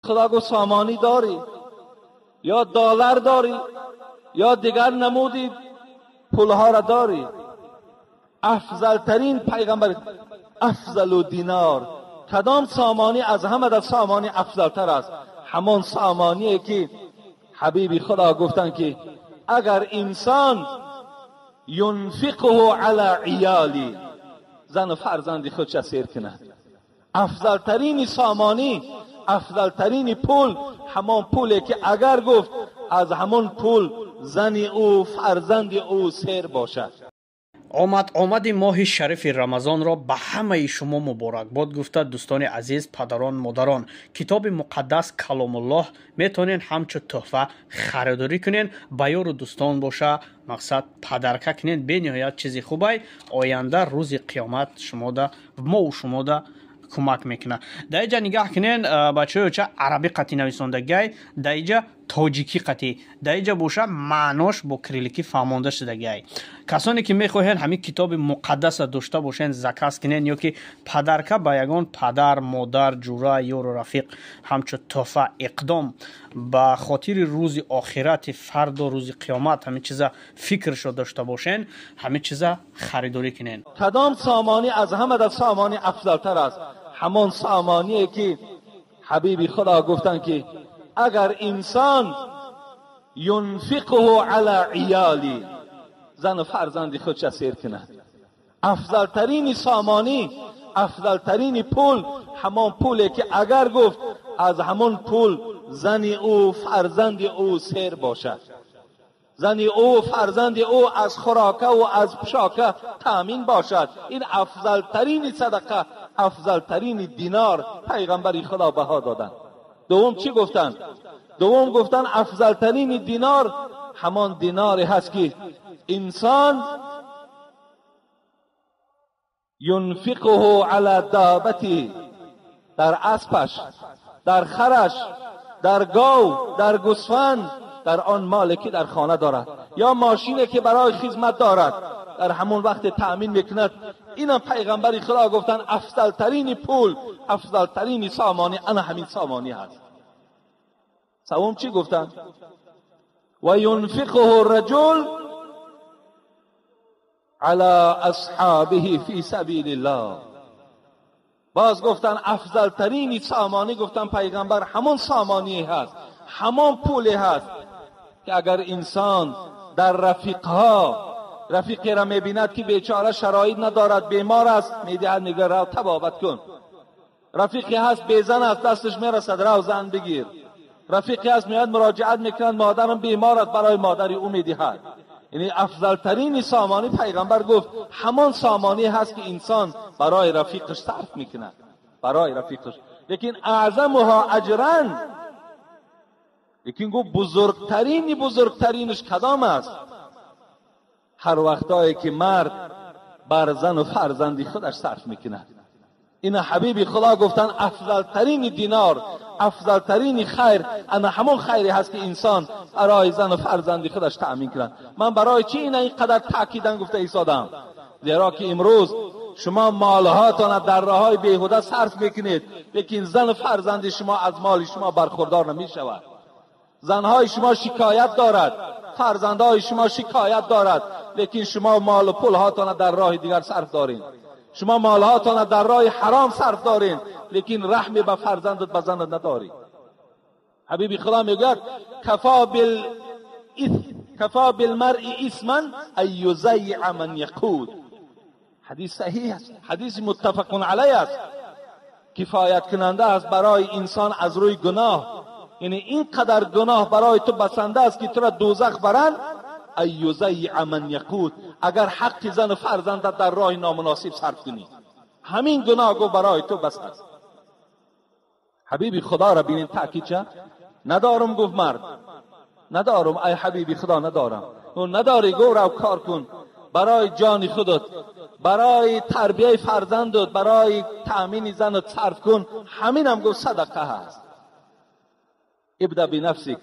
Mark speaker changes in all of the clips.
Speaker 1: خدا گفت سامانی داری یا دلار داری یا دیگر نمودی پولها را داری. افضل ترین پیغمبر افضل و دینار، کدام سامانی از همه در سامانی افضل تر است؟ همان سامانیه که حبیبی خدا گفتن که اگر انسان ینفقه علی عیالی، زن و فرزند خودش سیر کند. افضل ترین سامانی، افضل ترین پول همان پوله که اگر گفت از همان پول زن او فرزند او سیر باشد.
Speaker 2: омад омади моҳи шарифи Рамазонро ба ҳамаи шумо муборакбод гуфта, дӯстони азиз, падарон, модарон, китоби муқаддас Каломуллоҳ метавонен ҳамчун тӯҳфа харидорӣ кунен, ба ёру дӯстон боша, мақсад подарка кунен. Бениҳоят чизи хубай, оянда рӯзи қиёмат шумода, мову шумода кӯмак мекунад. Дар иҷа нигаҳ кунен, бачаҳои оча, арабӣ қатӣ нависондагиай, дар иҷа тоҷикӣ қатӣ, дар иҷа боша маънош бо кирилликӣ фаҳмонда шудагиай. Касоне ки мехоҳед ҳамин китоби муқаддаса дошта бошен, заказ кунен ё ки подарка ба ягон падар, модар, ҷура, ёру рафиқ ҳамчун тӯҳфа иқдом ба хотири рӯзи охирати фардо, рӯзи қиёмат ҳамин чиза фикршо дошта бошен, ҳамин чиза харидорӣ кунен.
Speaker 1: Кадом сомонӣ аз ҳама дар сомонӣ афзалтар аст? Ҳамон сомоние ки ҳабиби худо гуфтанд ки агар инсон ینفقه علی عیالی، زن و فرزند خودش سیر کند. افضلترین سامانی، افضلترین پول همان پوله که اگر گفت از همان پول زن او فرزند او سیر باشد، زن او فرزند او از خوراکه و از پوشاکه تامین باشد. این افضلترین صدقه، افضلترین دینار پیغمبر خدا بها دادن. دوم چی گفتن؟ دوم گفتن افضلترین دینار همان دیناری هست که انسان ینفقه علی دابتی، در اسبش، در خرش، در گاو، در گوسفند، در آن مالی که در خانه دارد یا ماشینی که برای خدمت دارد، در همون وقت تأمین میکند. اینم پیغمبر خدا گفتن افضلترین پول، افضلترین سامانی انا همین سامانی هست. سوم چی گفتن؟ و ینفقه الرجل علی اصحابه فی سبیل الله. باز گفتن افضلترین سامانی، گفتن پیغمبر همون سامانی هست، همون پولی هست که اگر انسان در رفیقها، رفیقی را میبیند که بیچاره شرایط ندارد، بیمار است، میدهد، میگه رو طبابت کن. رفیقی هست بیزن است، دستش میرسد، رو زن بگیر. رفیقی هست میاد مراجعت میکند، مادرم بیمار است، برای مادری او میدهد. یعنی افضلترین سامانی پیغمبر گفت همان سامانی هست که انسان برای رفیقش صرف میکند، برای رفیقش. لیکن اعظمها اجرا، لیکن گفت بزرگترین بزرگترینش کدام است؟ هر وقتایی که مرد بر زن و فرزندی خودش صرف میکند. این حبیبی خدا گفتن افضلترین دینار، افضلترین خیر انا همون خیری هست که انسان برای زن و فرزندی خودش تأمین کند. من برای چی اینا اینقدر تاکیدن گفته ایستادم؟ زیرا که امروز شما مالهاتان در راههای بیهوده صرف میکنید، لیکن زن و فرزند شما از مال شما برخوردار نمیشود. زنهای شما شکایت دارد، فرزندهای شما شکایت دارد، لیکن شما مال و پولهاتان در راه دیگر صرف دارین. شما مالهاتان در راه حرام صرف دارین، لیکن رحم به فرزندت به زنت نداری. حبیبی خدا میگوید کفا بالمرء اثما ان یضیع من یقود. حدیث صحیح است، حدیث متفق علیه است. کفایت کننده است برای انسان از روی گناه. یعنی اینقدر گناه برای تو بسنده است که تو را دوزخ برند. ان یضیع من یقود، اگر حق زن و فرزندت در راه نامناسب صرف کنی، همین گناه گو برای تو بس است. حبیبی خدا را بینین تاکید چه؟ ندارم، گفت مرد ندارم، ای حبیبی خدا ندارم. نداری، گو رو کار کن برای جان خودت، برای تربیه فرزندت، برای تأمین زنت صرف کن. همین هم گفت صدقه هست. ابدأ بنفسك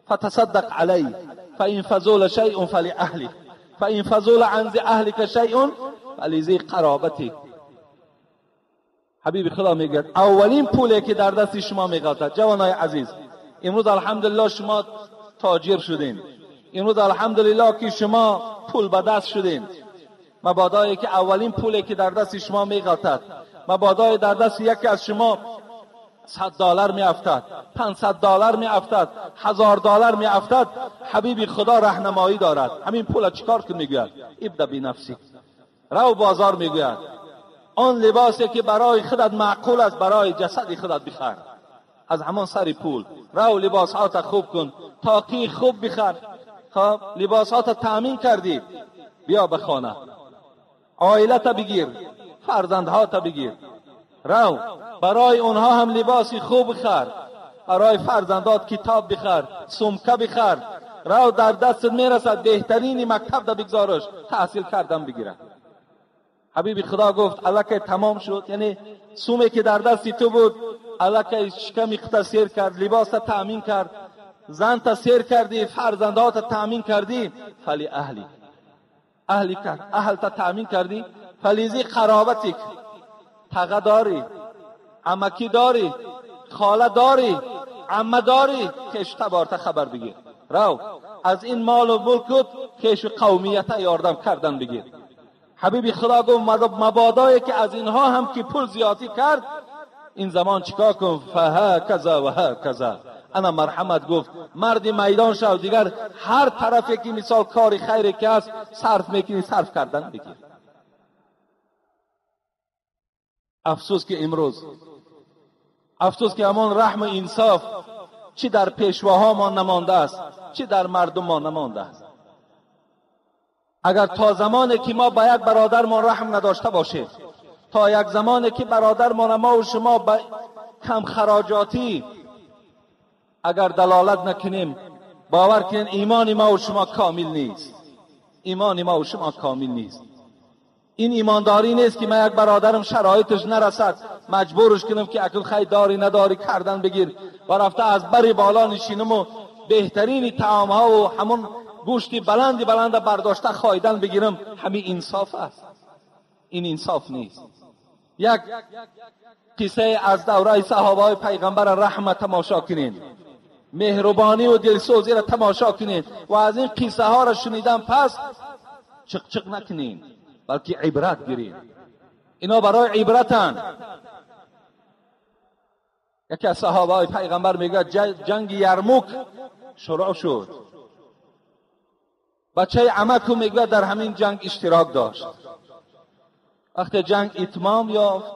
Speaker 1: فتصدق عليه فإن فضل شيء فلأهلك فإن فضل عن ذي أهلك شيء فلذي قرابتك. حبیب خدا میگه اولین پولی که در دست شما میغلطد. جوانای عزیز، امروز الحمدلله شما تاجر شدین، امروز الحمدلله که شما پول به دست شدین. مبادایی که اولین پولی که در دست شما میغلطد، مبادای در دست یکی از شما $100 میافتد، $500 میافتد، $1000 میافتد، حبیب خدا راهنمایی دارد. همین پول چیکار کن میگوید؟ ابدا بنفسی. رو بازار میگوید آن لباسی که برای خودت معقول است برای جسد خودت بخر، از همان سر پول رو لباسهات خوب کن، تاقی خوب بخر. خب لباسهات تأمین کردی، بیا به خانه، عائلت بگیر، فرزندهات بگیر، رو برای اونها هم لباسی خوب بخر، برای فرزندات کتاب بخر، سمکه بخر، رو در دستت میرسد بهترین مکتب ده بگذارش تحصیل کردن بگیره. حبیب خدا گفت الکی تمام شد، یعنی سومه که در دستی تو بود الکی شکمی خود سیر کرد، لباس تأمین کرد، زن تا سیر کردی، فرزندات تأمین کردی، فلی اهلی اهلی کرد، اهل تا تأمین کردی، فلیزی قرابتی تغه داری، عمکی داری، خاله داری، عمه داری، کش تبارت خبر بگیر، رو از این مال و ملکت کش قومیت یاردم کردن بگیر. حبیبی خدا گفت مبادایی که از اینها هم که پول زیادی کرد، این زمان چیکار کن؟ فها کذا و ها کذا. انا مرحمت گفت مرد میدان شو، دیگر هر طرفی که مثال کاری خیری که هست صرف میکنی، صرف کردن بگیر. افسوس که امروز، افسوس که همان رحم و انصاف چی در پیشواها ما نمانده است، چی در مردم ما نمانده است. اگر تا زمانی که ما با یک برادر ما رحم نداشته باشیم، تا یک زمانی که برادر ما و شما با کم خراجاتی اگر دلالت نکنیم، باور کنین ایمان ما و شما کامل نیست. ایمان ما و شما کامل نیست. این ایمانداری نیست که من یک برادرم شرایطش نرسد مجبورش کنم که اکل خیر داری نداری کردن بگیر و رفته از بری بالا نشینم و بهترین طعام ها و همون گوشتی بلندی بلند برداشته خایدن بگیرم. همین انصاف است؟ این انصاف نیست. یک قصه از دوره صحابه های پیغمبر رحمت تماشا کنین، مهربانی و دلسوزی را تماشا کنین و از این قصه ها را شنیدن پس چق چق نکنین، بلکه عبرت گیرین. اینا برای عبرتن. یکی از صحابه های پیغمبر میگه جنگ یرموک شروع شد، بچه عمکو میگه در همین جنگ اشتراک داشت. وقتی جنگ اتمام یافت،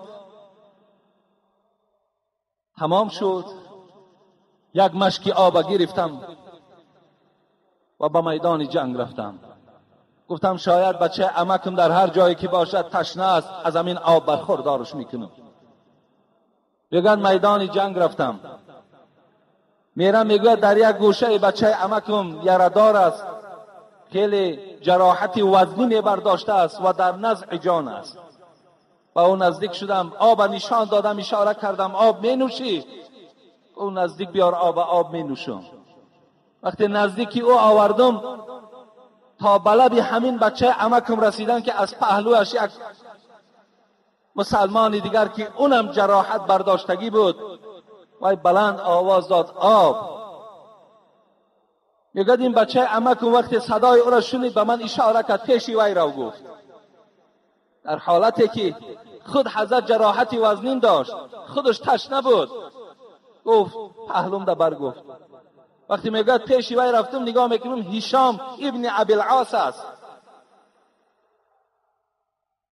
Speaker 1: تمام شد، یک مشکی آب گرفتم و به میدان جنگ رفتم. گفتم شاید بچه عمکم در هر جایی که باشد تشنه است، از همین آب برخوردارش میکنم. میگن میدان جنگ رفتم، میرم میگه در یک گوشه بچه عمکم یردار است، خیلی جراحت وزنی میبرداشته است و در نزع جان است. با او نزدیک شدم، آب نشان دادم، اشاره کردم آب می نوشی؟ او نزدیک بیار آب، آب می نوشم. وقتی نزدیکی او آوردم تا بلب همین بچه عمکم رسیدن که از پهلوش یک مسلمان دیگر که اونم جراحت برداشتگی بود وای بلند آواز داد آب. میگه این بچه عمکم وقتی صدای او را شنید به من اشاره کرد، پیشی وای را گفت، در حالتی که خود حضرت جراحتی وزنین داشت، خودش تشنه بود، گفت پهلوم ده بر گفت. وقتی میگه پیشی وای رفتم نگاه میکنم هشام ابن ابی العاص است.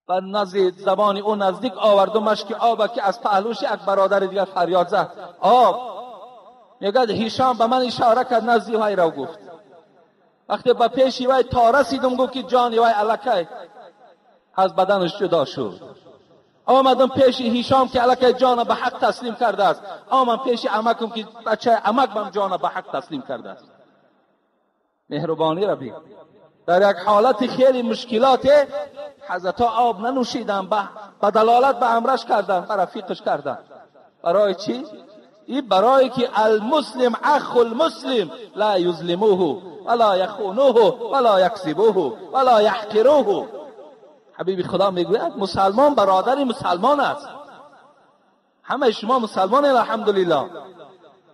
Speaker 1: و نزد زبان او نزدیک آوردم مشک آب که از پهلوش یک برادر دیگر فریاد زد آب. میگه هشام به من اشاره کرد، نزدی وای را گفت. وقتی به پیشی وای تا رسیدم گفت که جان وای الکی از بدنش جدا شد. آمدم پیش هشام که الکی جان به حق تسلیم کرده است، آمدم پیش عمکم که بچه عمکم جان به حق تسلیم کرده است. مهربانی را بین. در یک حالت خیلی مشکلات حضرت آب ننوشیدن، به دلالت به امرش کردن، به رفیقش کردن. برای چی؟ این برای که المسلم اخ المسلم لا یظلموه ولا یخونوه ولا یکذبوه ولا یحقروه. حبیب خدا میگوید مسلمان برادر مسلمان است، همه شما مسلمان، الحمدلله.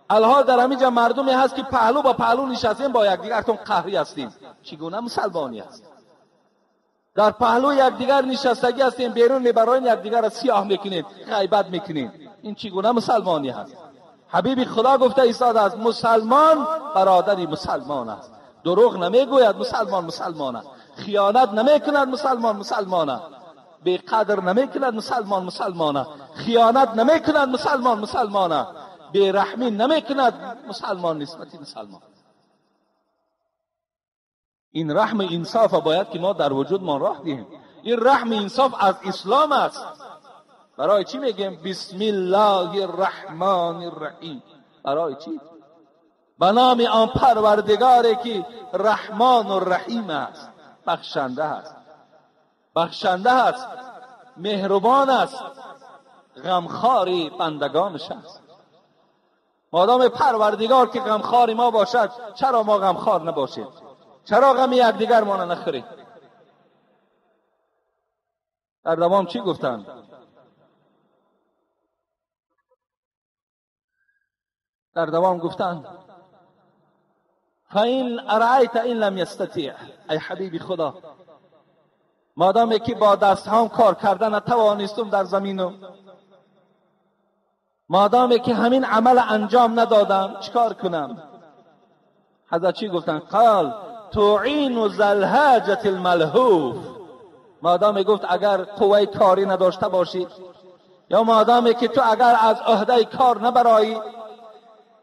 Speaker 1: الحال در همینجا مردمی هست که پهلو با پهلو نشستیم با یکدیگرتون قهری هستیم. چگونه مسلمانی است؟ در پهلو یکدیگر نشستگی هستیم، بیرون میبراییم یکدیگر را سیاه میکنیم، غیبت میکنیم. این چگونه مسلمانی هست؟ حبیب خدا گفته ایستاده است مسلمان برادری مسلمان است. دروغ نمیگوید مسلمان مسلمان است. خیانت نمیکند مسلمان مسلمان است. بی قدر نمیکند مسلمان مسلمان است. خیانت نمیکند مسلمان مسلمان است. بی رحمی نمیکند مسلمان نسبت مسلمان. این رحم انصاف باید که ما در وجود ما راه دهیم. این رحم انصاف از اسلام است. برای چی میگیم بسم الله الرحمن الرحیم؟ برای چی؟ به نام آن پروردگاری که رحمان و رحیم است، بخشنده است، بخشنده است، مهربان است، غمخوار بندگانش است. مادام پروردگار که غمخوار ما باشد، چرا ما غمخوار نباشیم؟ چرا غم یکدیگر ما نخوریم؟ در دوام چی گفتند؟ در دوام گفتند فإن أرأيت إن لم يستطيع. ای حبیب خدا، مادامی که با دست هم کار کردن نتوانستم در زمینم، مادامی که همین عمل انجام ندادم، چیکار کنم؟ حضرت چی گفتن؟ قال تعین ذا الحاجة الملهوف. مادامی گفت اگر قوه کاری نداشته باشی، یا مادامی که تو اگر از عهده کار نبرایی،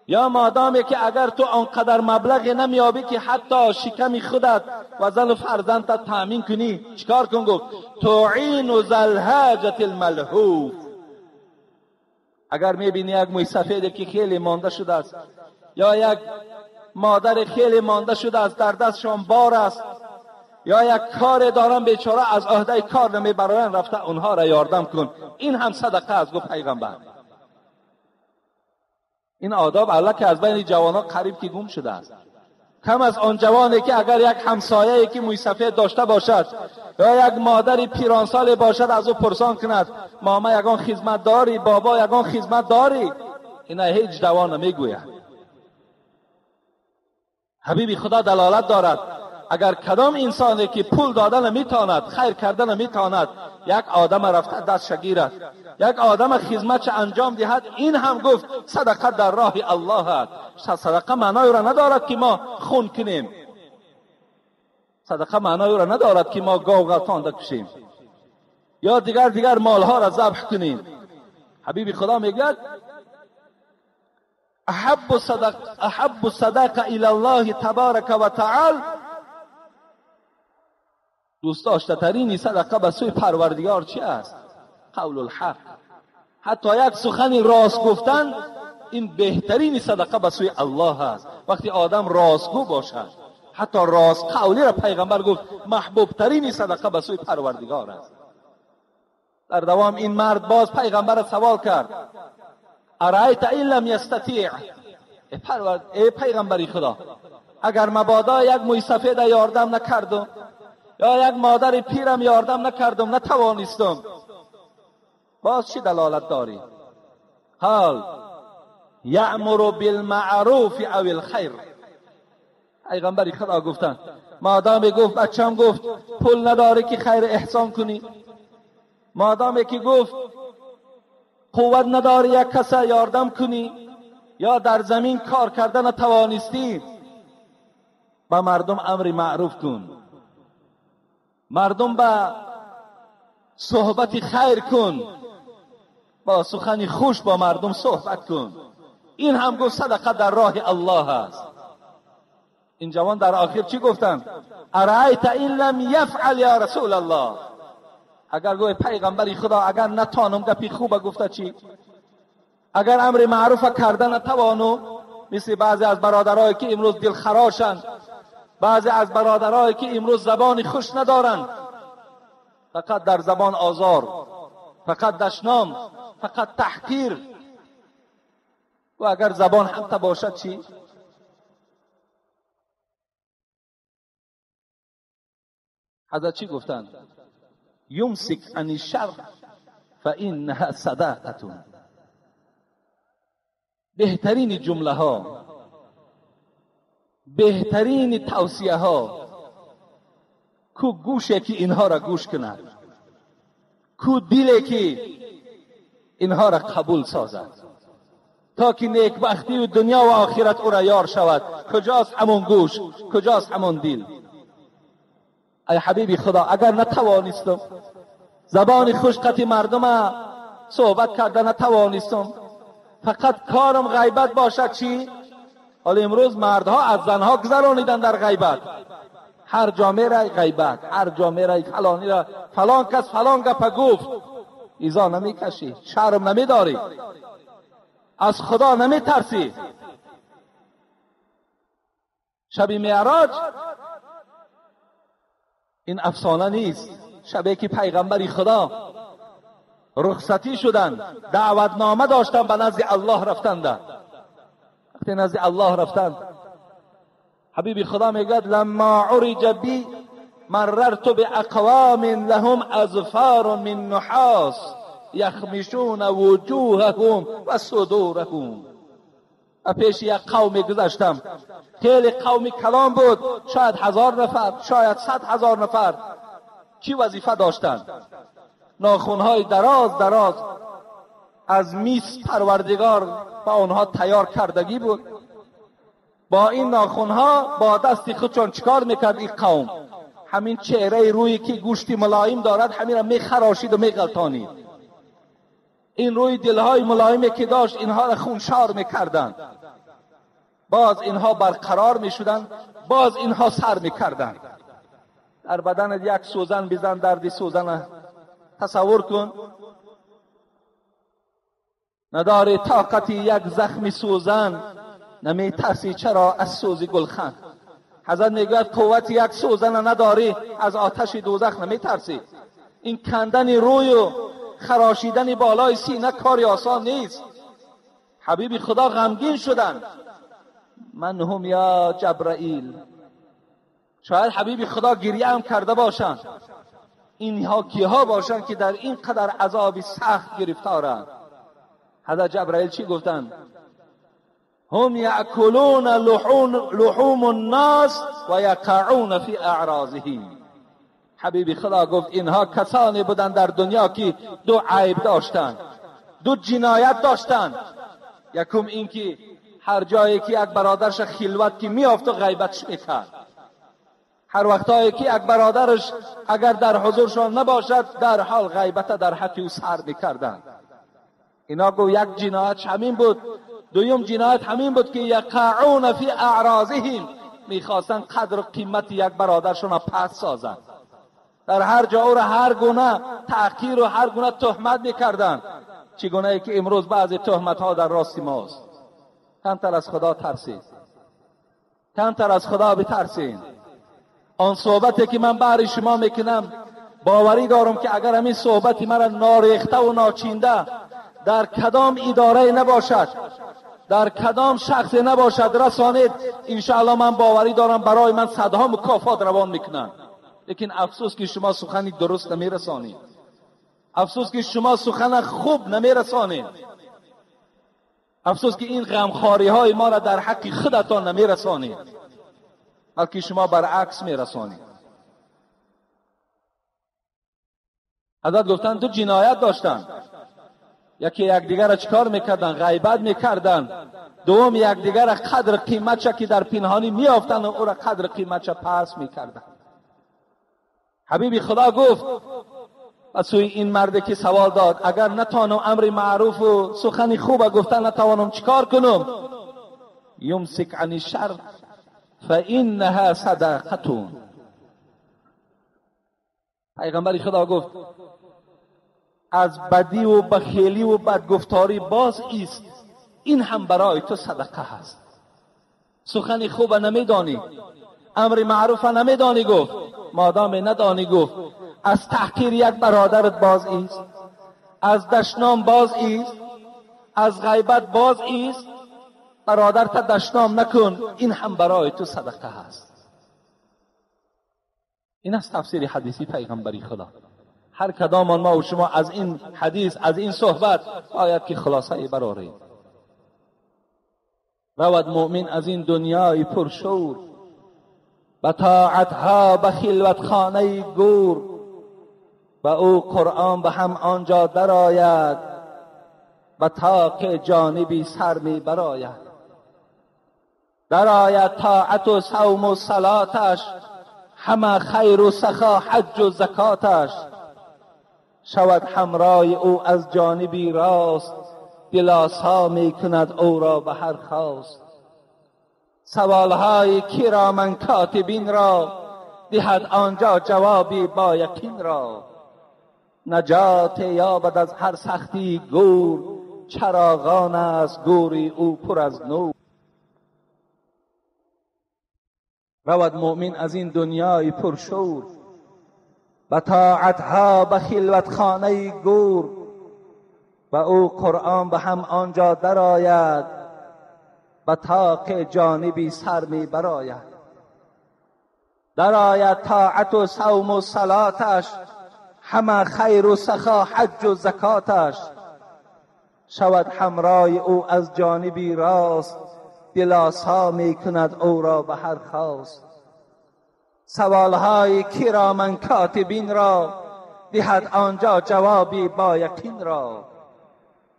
Speaker 1: یا مادامی که اگر تو آنقدر مبلغ نمیابی که حتی شکم خودت و زن و فرزندت تامین کنی، چیکار کن؟ گفت تعین ذا الحاجة الملهوف. اگر میبینی یک موی سفید که خیلی مانده شده است، یا یک مادر خیلی مانده شده است، در دستشان بار است، یا یک کار دارن بیچاره از عهده کار نمیبرن، رفته اونها را یاردم کن، این هم صدقه است. گفت پیغمبر. این آداب الله که از بین جوانان قریب که گم شده است. کم از آن جوانی که اگر یک همسایه که موی سفید داشته باشد یا یک مادر پیرانسال باشد، از او پرسان کند ماما یگان خدمت داری، بابا یگان خدمت داری، اینا هیچ جوان نمیگوید. حبیب خدا دلالت دارد اگر کدام انسانی که پول دادن نمیتواند، خیر کردن نمیتواند، یک آدم رفته دست گیرد، یک آدم خدمت انجام دهد، این هم گفت صدقه در راه الله است. صدقه معنای را ندارد که ما خون کنیم، صدقه معنای را ندارد که ما گاو غلطان بکشیم یا دیگر مالها را ذبح کنیم. حبیب خدا میگوید احب صدقه الی الله تبارک و تعالی، دوست داشته ترین صدقه به سوی پروردگار چی است؟ قول الحق. حتی یک سخن راست گفتن این بهترین صدقه به سوی الله است. وقتی آدم راستگو باشد، حتی راست قولی را پیغمبر گفت محبوب ترین صدقه به سوی پروردگار است. در دوام این مرد باز پیغمبر را سوال کرد ارایت این لم یستطیع، ای پیغمبری خدا، اگر مبادا یک موی سفید یاردم نکردم یا یک مادر پیرم یاردم نکردم، نتوانستم، باز چی دلالت داری؟ حال یأمر بالمعروف او الخیر. پیغمبر خدا گفتن مادامی گفت بچم گفت پول نداری که خیر احسان کنی، مادامی که گفت قوت نداری یک کس یاردم کنی یا در زمین کار کردن توانستی، به مردم امر معروف کن، مردم به صحبت خیر کن، با سخن خوش با مردم صحبت کن. این هم گفت صدقه در راه الله است. این جوان در آخر چی گفتن؟ ارایت این لم یفعل یا رسول الله. اگر گوی پیغمبر خدا اگر نتانم گپی خوبه گفته چی؟ اگر امر معروف کرده نتوانم، مثل بعضی از برادرایی که امروز دلخراشند، بعضی از برادرایی که امروز زبان خوش ندارند، فقط در زبان آزار، فقط دشنام، فقط تحقیر. و اگر زبان هم باشد چی؟ حضرت چی گفتند؟ یمسک عن الشر فانها صدقه. بهترین جمله ها، بهترین توصیه ها، کو گوشه که اینها را گوش کند، کو دل که اینها را قبول سازد، تا که نیکبختی و دنیا و آخرت او را یار شود. کجاست همون گوش؟ کجاست همون دل؟ ای حبیبی خدا، اگر نتوانستم زبان خوش مردم صحبت کرده نتوانستم، فقط کارم غیبت باشد چی؟ حالا امروز مردها از زنها گذرانیدن در غیبت. هر جا میره غیبت، هر جا میره فلانی را فلان کس فلان گپ گفت، ایزا نمیکشی، شرم نمیداری، از خدا نمیترسی. شب معراج این افسانه نیست. شبی که پیغمبر خدا رخصتی شدند، دعوتنامه داشتند، به نزد الله رفتند. وقتی نزد الله رفتند، حبیب خدا میگوید لما عرج بی مررت باقوام لهم اظفار من نحاس یخمشون وجوههم و صدورهم. و پیش یک قوم گذشتم، خیلی قوم کلام بود، شاید 1000 نفر، شاید 100,000 نفر. چی وظیفه داشتند؟ ناخونهای دراز دراز از میس پروردگار با آنها تیار کردگی بود. با این ناخونها با دست خودشان چیکار میکرد این قوم؟ همین چهره روی که گوشتی ملایم دارد همین را میخراشید و میغلطانید. این روی دلهای ملایمی که داشت اینها را خونشار میکردند. باز اینها برقرار میشدند، باز اینها سر میکردند. در بدن یک سوزن بزن، درد سوزن تصور کن. نداری طاقتی یک زخم سوزن، نمی ترسی چرا از سوز گلخن. حضرت میگوید قوت یک سوزن نداری، از آتش دوزخ نمی ترسی. این کندن روی و خراشیدن بالای سینه کاری آسان نیست. حبیب خدا غمگین شدند. من هم یا جبرائیل. شاید حبیب خدا گریه هم کرده باشند. اینها کیها باشند که در این قدر عذاب سخت گرفتارند؟ حضرت جبرائیل چی گفتند؟ هم یأکلون لحوم الناس و یقعون فی اعراضهم. حبیب خدا گفت اینها کسانی بودند در دنیا که دو عیب داشتند، دو جنایت داشتند. یکم این که هر جایی که یک برادرش خلوت که میافت و غیبتش میکرد، هر وقتایی که یک برادرش اگر در حضورشان نباشد در حال غیبت در حق او سر میکردند. اینا گو یک جنایت همین بود. دویم جنایت همین بود که یقعون فی اعراضهم، میخواستند قدر و قیمت یک برادرشون را پس سازند. در هر جا او را هر گونه تحقیر و هر گونه تهمت میکردند، چگونه ای که امروز بعضی تهمت ها در راست ماست. کمتر از خدا ترسید، کمتر از خدا بترسید. آن صحبتی که من برای شما میکنم باوری دارم که اگر همین صحبتی مرا ناریخته و ناچینده در کدام اداره نباشد، در کدام شخص نباشد رسانید، انشاءالله من باوری دارم برای من صدها مکافات روان میکنن. لیکن افسوس که شما سخنی درست نمیرسانید، افسوس که شما سخن خوب نمیرسانید، افسوس که این غمخواری های ما را در حق خودتان نمیرسانید، بلکه شما برعکس میرسانید. حضرت گفتن دو جنایت داشتن، یکی یکدیگر را چیکار میکردن؟ غیبت میکردن. دوم یکدیگر را قدر قیمتش که در پنهانی میافتند و او را قدر قیمتش پس میکردن. حبیب خدا گفت و سوی این مرد که سوال داد اگر نتوانم امر معروف و سخن خوب گفتن نتوانم چیکار کنم؟ یمسک عن الشر فانها صدقه. پیغمبر خدا گفت از بدی و بخیلی و بدگفتاری باز ایست، این هم برای تو صدقه هست. سخن خوب نمیدانی، امر معروف نمیدانی، گفت مادام ندانی، گفت از تحقیر یک برادرت باز ایست، از دشنام باز ایست، از غیبت باز ایست، برادرت دشنام نکن، این هم برای تو صدقه هست. این است تفسیر حدیثی پیغمبری خدا. هر کدام ما و شما از این حدیث، از این صحبت باید که خلاصه براریم. رود مؤمن از این دنیای پرشور، به طاعتها به خلوت خانه گور، به او قرآن به هم آنجا درآید، به طاق جانبی سر می براید. درآید طاعت و صوم و صلاتش، همه خیر و سخا حج و زکاتش. شود همراه او از جانبی راست، دلاسا می کند او را به هر خواست. سوالهای کرامن کاتبین را، دهد آنجا جوابی با یقین را. نجات یابد از هر سختی گور، چراغان است گوری او پر از نور. رود مؤمن از این دنیای پرشور، به طاعتها به خلوت خانه گور، و او قرآن به هم آنجا درآید، به طاق جانبی سر می براید. درآید طاعت و صوم و صلاتش، همه خیر و سخا حج و زکاتش. شود همراه او از جانبی راست، دلاسا می کند او را به هر خواست. سوالهای کرامن کاتبین را، دهد آنجا جوابی با یقین را.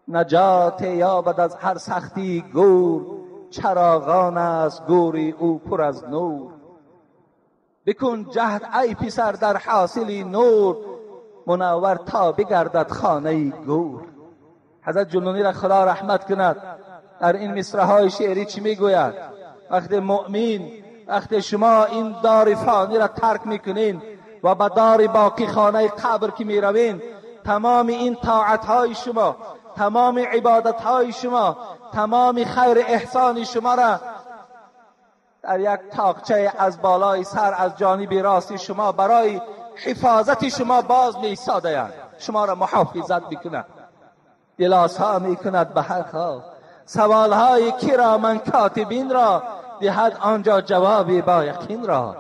Speaker 1: نجات یابد از هر سختی گور، چراغان است گوری او پر از نور. بکن جهد ای پسر در حاصل نور، منور تا بگردد خانه گور. حضرت جنونی را خدا رحمت کند، در این مصرع های شعری چی میگوید؟ وقتی مؤمن، وقتی شما این دار فانی را ترک میکنین و به دار باقی خانه قبر که میروین، تمام این طاعت های شما، تمام عبادت های شما، تمام خیر احسان شما را در یک تاقچه از بالای سر از جانب راست شما برای حفاظت شما باز می‌ایستادند، شما را محافظت میکند، دلاسا میکند به هر خواه. سوالهای کرامن کاتبین را، دهد آنجا جوابی با یقین را.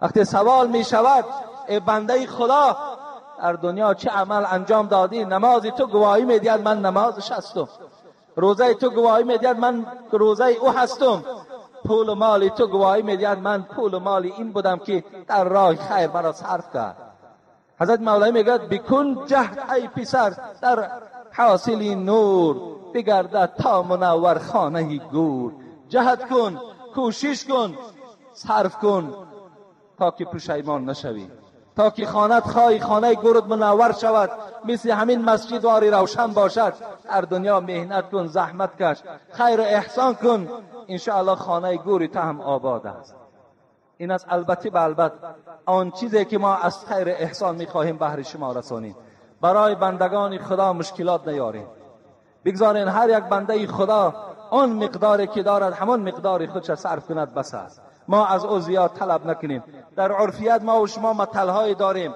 Speaker 1: وقتی سوال می شود ای بنده خدا در دنیا چه عمل انجام دادی، نماز تو گواهی می دهد من نمازش هستم، روزه تو گواهی می دهد من روزه او هستم، پول و مال تو گواهی می دهد من پول و مال این بودم که در راه خیر مرا صرف کرد. حضرت مولای میگه بکن جهد ای پسر در حاصل نور، بگردد تا منور خانه گور. جهد کن، کوشش کن، صرف کن تا که پشیمان نشوی، تا که خانت خواهی خانه گورت منور شود، مثل همین مسجد واری روشن باشد. در دنیا مهنت کن، زحمت کش، خیر و احسان کن، انشاءالله خانه گوری تا هم آباد است. این است البته به البته آن چیزی که ما از خیر احسان میخواهیم بهر شما رسانیم. برای بندگان خدا مشکلات نیاریم، بگذارین هر یک بنده خدا آن مقداری که دارد همان مقدار خودش صرف کند بس است. ما از او زیاد طلب نکنیم. در عرفیت ما و شما متلهای داریم،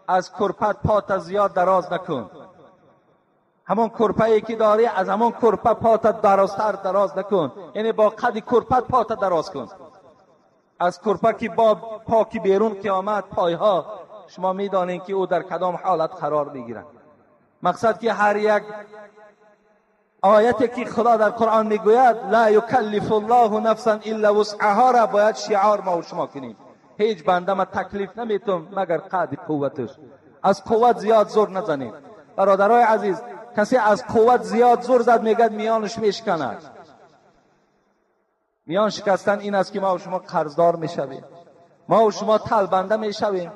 Speaker 1: از کرپت پات زیاد دراز نکن، همان کرپه که داری از همان کرپه پات درازتر دراز نکن، یعنی با قد کرپت پات دراز کن. از کرپه که با پاکی بیرون که آمد پایها، شما میدانین که او در کدام حالت قرار میگیرد. مقصد که هر یک آیتی که خدا در قرآن میگوید لا یکلف الله نفسا الا وسعها را باید شعار ما و شما کنیم. هیچ بنده ما تکلیف نمیتم مگر قد قوتش. از قوت زیاد زور نزنید برادرای عزیز. کسی از قوت زیاد زور زد میگد میانش میشکند. میان شکستن این است که ما و شما قرضدار میشویم، ما و شما تلبنده میشویم،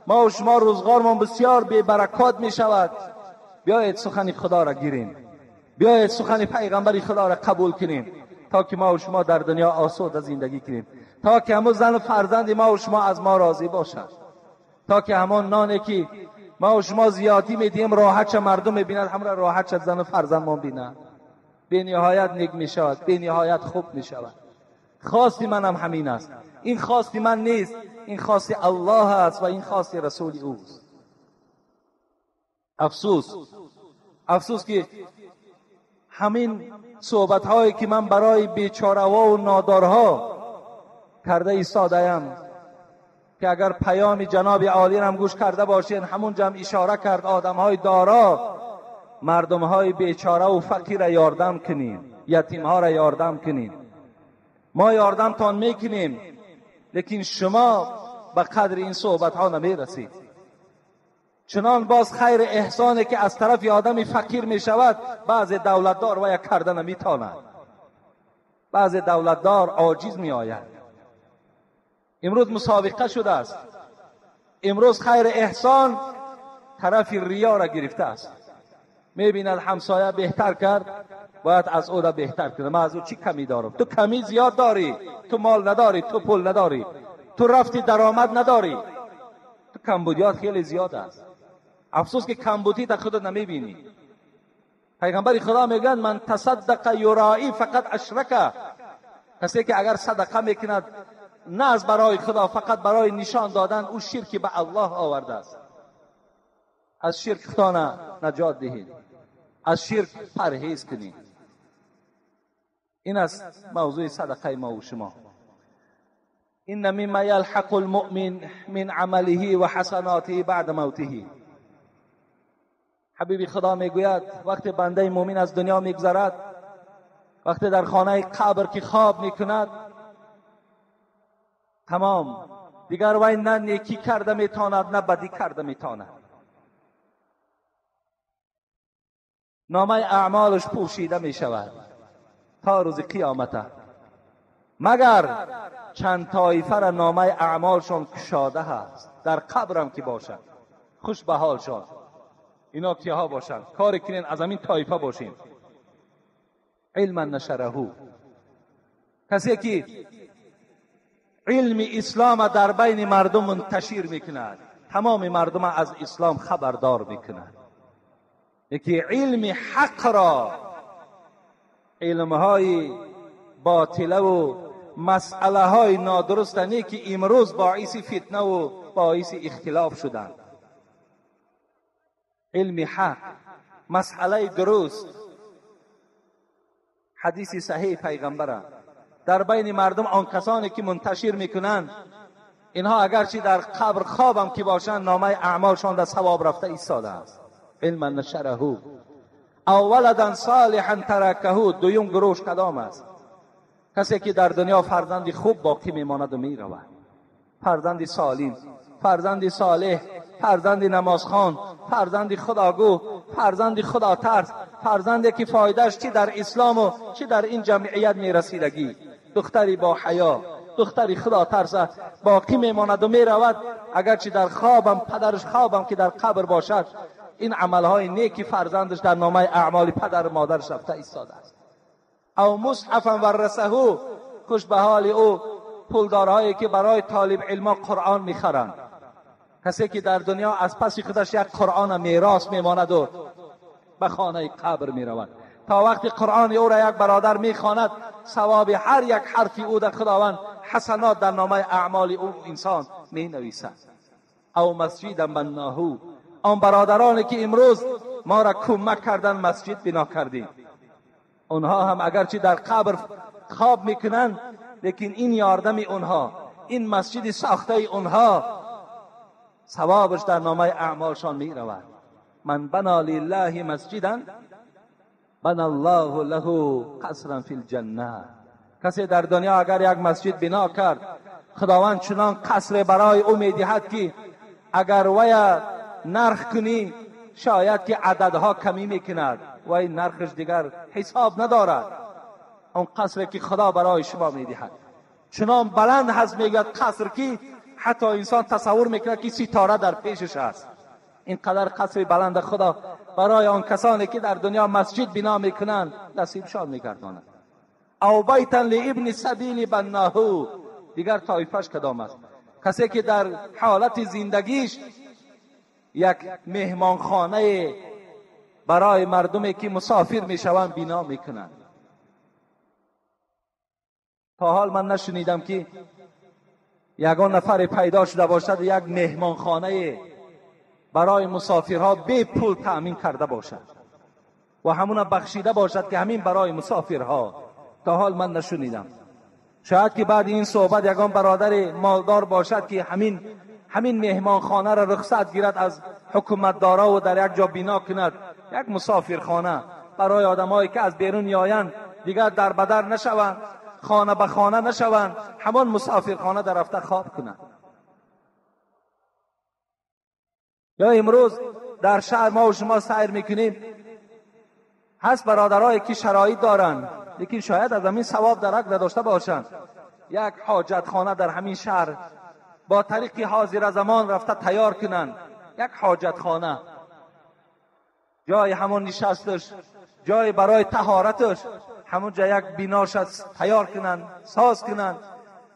Speaker 1: ما و شما روزگارمان بسیار بی برکات میشود. بیایید سخن خدا را گیریم، بیایید سخن پیغمبر خدا را قبول کنیم تا که ما و شما در دنیا آسوده زندگی کنیم، تا که همون زن و فرزند ما و شما از ما راضی باشد، تا که همان نانی که ما و شما زیادی میدیم راحت چه مردم میبیند، همون راحت چه زن و فرزند ما بیند. به نهایت نیک میشود، به نهایت خوب میشود. خواست من هم همین است. این خواست من نیست، این خواست الله است و این خواست رسول اوست. افسوس، افسوس که همین صحبت هایی که من برای بیچاره ها و نادارها کرده ایستاده‌ام که اگر پیام جناب عالی هم گوش کرده باشین، همون جمع اشاره کرد آدم های دارا مردم های بیچاره و فقیر را یاردم کنین، یتیم ها را یاردم کنین. ما یاردمتان میکنیم، لیکن شما به قدر این صحبت ها نمیرسید. چنان باز خیر احسانی که از طرف آدم فقیر می شود بعض دولتدار و یک کرده نمیتواند، بعض دولتدار عاجز می آید. امروز مسابقه شده است. امروز خیر احسان طرف ریا را گرفته است. میبیند همسایه بهتر کرد، باید از او را بهتر کنه. من از او چی کمی دارم؟ تو کمی زیاد داری، تو مال نداری، تو پول نداری، تو رفتی درآمد نداری، تو کمبودیات خیلی زیاد است. افسوس که کمبودی تا خودت نمیبینی. پیغمبر خدا میگن من تصدق یرائی فقط اشرکه. کسی که اگر صدقه میکند نه از برای خدا، فقط برای نشان دادن، او شرک به الله آورده است. از شرک خدا نجات دهید، از شرک پرهیز کنید. این است موضوع صدقه ما و شما. این مما یلحق المؤمن من عمله و حسناته بعد موته. حبیب خدا میگوید وقتی بنده مؤمن از دنیا میگذرد، وقتی در خانه قبر که خواب میکند، تمام دیگر وی نه نیکی کرده میتواند نه بدی کرده میتواند. نامه اعمالش پوشیده میشود تا روز قیامت، مگر چند طایفه را نامه اعمالشان کشاده هست در قبرم که باشند. خوش به حالشان. اینا کیها باشند؟ کاری کنین از همین طایفه باشین. علما نشره، کسی که علم اسلام در بین مردم منتشر میکند، تمام مردم از اسلام خبردار میکند. یکی علم حق را، علمهای باطله و مسئله های نادرست نه که امروز باعث فتنه و باعث اختلاف شدند. علم حق، مسئله درست، حدیث صحیح پیغمبره در بین مردم آن کسانی که منتشر میکنند، اینها اگرچه در قبر خوابم که باشند، نامه اعمالشان در ثواب رفته ایستاده است. علما نشره او ولدا صالحا ترکه. دویم گروش کدام است؟ کسی که در دنیا فرزند خوب باقی میماند و میرود، فرزند سالم، فرزند صالح، فرزند نمازخوان، فرزند خداگو، فرزند خدا ترس، فرزندی که فایدهش چی در اسلام و چی در این جمعیت میرسیدگی، دختری با حیا، دختری خدا ترس باقی میماند و میرود. اگرچه در خوابم پدرش خوابم که در قبر باشد، این عملهای نیکی فرزندش در نامه اعمال پدر و مادرش رفته ایستاده است. او مصحفا ورثه. خوش به حال او پولدارهایی که برای طالب علما قرآن میخرند. کسی که در دنیا از پس خودش یک قرآن میراث میماند و به خانه قبر میرود، تا وقتی قرآن او را یک برادر میخواند، ثواب هر یک حرفی او در خداوند حسنات در نامه اعمال او انسان مینویسد. او مسجدا بناه. آن برادرانی که امروز ما را کمک کردن مسجد بنا کردیم، اونها هم اگرچه در قبر خواب میکنند، لیکن این یاردم اونها، این مسجد ساخته اونها، ثوابش در نامه اعمالشان میرود. من بنا لله مسجدا بنا الله له قصرا فی الجنه. کسی در دنیا اگر یک مسجد بنا کرد، خداوند چنان قصر برای او میدهد که اگر وی نرخ کنی شاید که عددها کمی میکند و این نرخش دیگر حساب ندارد. آن قصر که خدا برای شما میدهد چنان بلند هست، میگوید قصر که حتی انسان تصور میکند که ستاره در پیشش است. اینقدر قصر بلند خدا برای آن کسانی که در دنیا مسجد بنا میکنند نصیبشان میگرداند. او بیتا لابن سبیل بناه. دیگر طایفش کدام است؟ کسی که در حالت زندگیش یک مهمانخانه برای مردمی که مسافر میشوند بنا میکنند. تا حال من نشنیدم که یگان نفر پیدا شده باشد یک مهمانخانه برای مسافرها بی پول تأمین کرده باشد و همون بخشیده باشد که همین برای مسافرها. تا حال من نشنیدم. شاید که بعد این صحبت یگان برادر مالدار باشد که همین مهمانخانه را رخصت گیرد از حکومتدارا و در یک جا بنا کند، یک مسافرخانه برای آدمایی که از بیرون میآیند دیگر در بدر نشوند، خانه به خانه نشوند، همان مسافرخانه در رفته خواب کنند. یا امروز در شهر ما و شما سیر میکنیم، هست برادرایی که شرایط دارند لیکن شاید از همین ثواب درک نداشته باشند، یک حاجت خانه در همین شهر با طریق حاضر زمان رفته تیار کنند، یک حاجت خانه، جای همون نشستش، جای برای طهارتش، همونجا یک بیناش تیار کنند، ساز کنند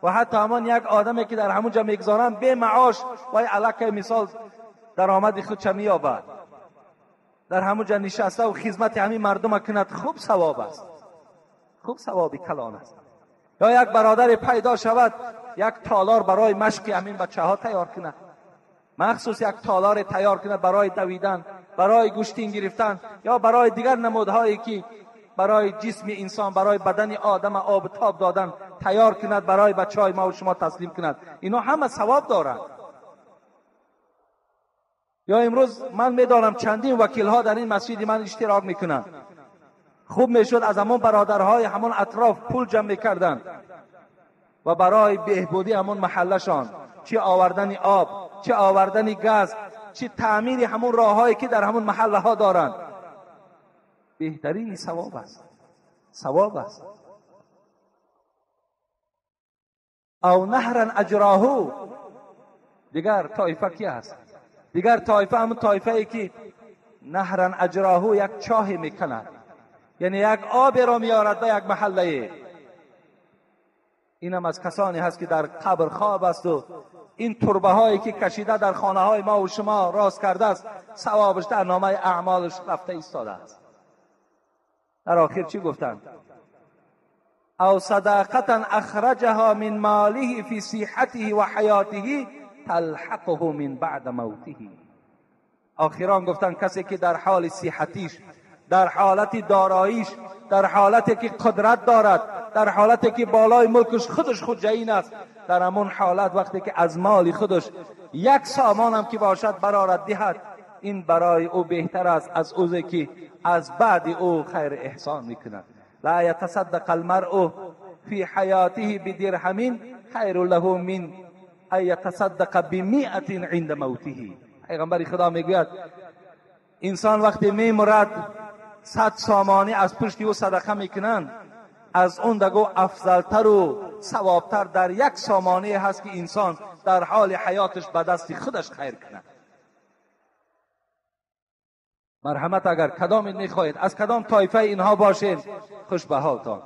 Speaker 1: و حتی همان یک آدمی که در همونجا میگذارند به معاش وای علاکه مثال درآمد خود چه مییابد، در همونجا نشسته و خدمت همین مردم کند، خوب ثواب است، خوب ثوابی کلان است. یا یک برادر پیدا شود یک تالار برای مشق همین بچه ها تیار کند، مخصوص یک تالار تیار کند برای دویدن، برای گوشتین گرفتن یا برای دیگر نمودهایی که برای جسم انسان، برای بدن آدم آب تاب دادن تیار کند، برای بچه های ما و شما تسلیم کند. اینا همه ثواب دارند. یا امروز من میدانم چندین وکیل ها در این مسجد من اشتراک میکنند. خوب میشد از همون برادرهای همون اطراف پول جمع میکردند و برای بهبودی همون محلشان، چه آوردن آب، چه آوردن گاز، چه تعمیر همون راههایی که در همون محله ها دارند، بهترین ثواب است، ثواب است. او نهرا اجراه. دیگر طایفه کی است؟ دیگر طایفه همون طایفه ای که نهرا اجراه، یک چاه میکند، یعنی یک آب را میارد به یک محله. اینم از کسانی هست که در قبر خواب است و این تربه هایی که کشیده در خانه های ما و شما راست کرده است، ثوابش در نامه اعمالش رفته ایستاده است. در آخر چی گفتند؟ او صداقتا اخرجها من ماله فی صحته و حیاته تلحقه من بعد موته. آخران گفتند کسی که در حال صحتیش، در حالت داراییش، در حالتی که قدرت دارد، در حالتی که بالای ملکش خودش خود جین است، در همون حالت وقتی که از مال خودش یک سامان هم که باشد برارد دهد، این برای او بهتر است از اوزی که از بعد او خیر احسان میکند. لا یتصدق المرء فی حیاته بدرهم خیر له من ان یتصدق بمئة عند موته. پیغمبر خدا میگوید انسان وقتی میمرد 100 سامانی از پشت او صدقه میکنند، از اون دگو افضلتر و ثوابتر در یک سامانه هست که انسان در حال حیاتش به دست خودش خیر کند. مرحمت اگر کدام میخواهید از کدام طایفه اینها باشید، خوش به حالتان.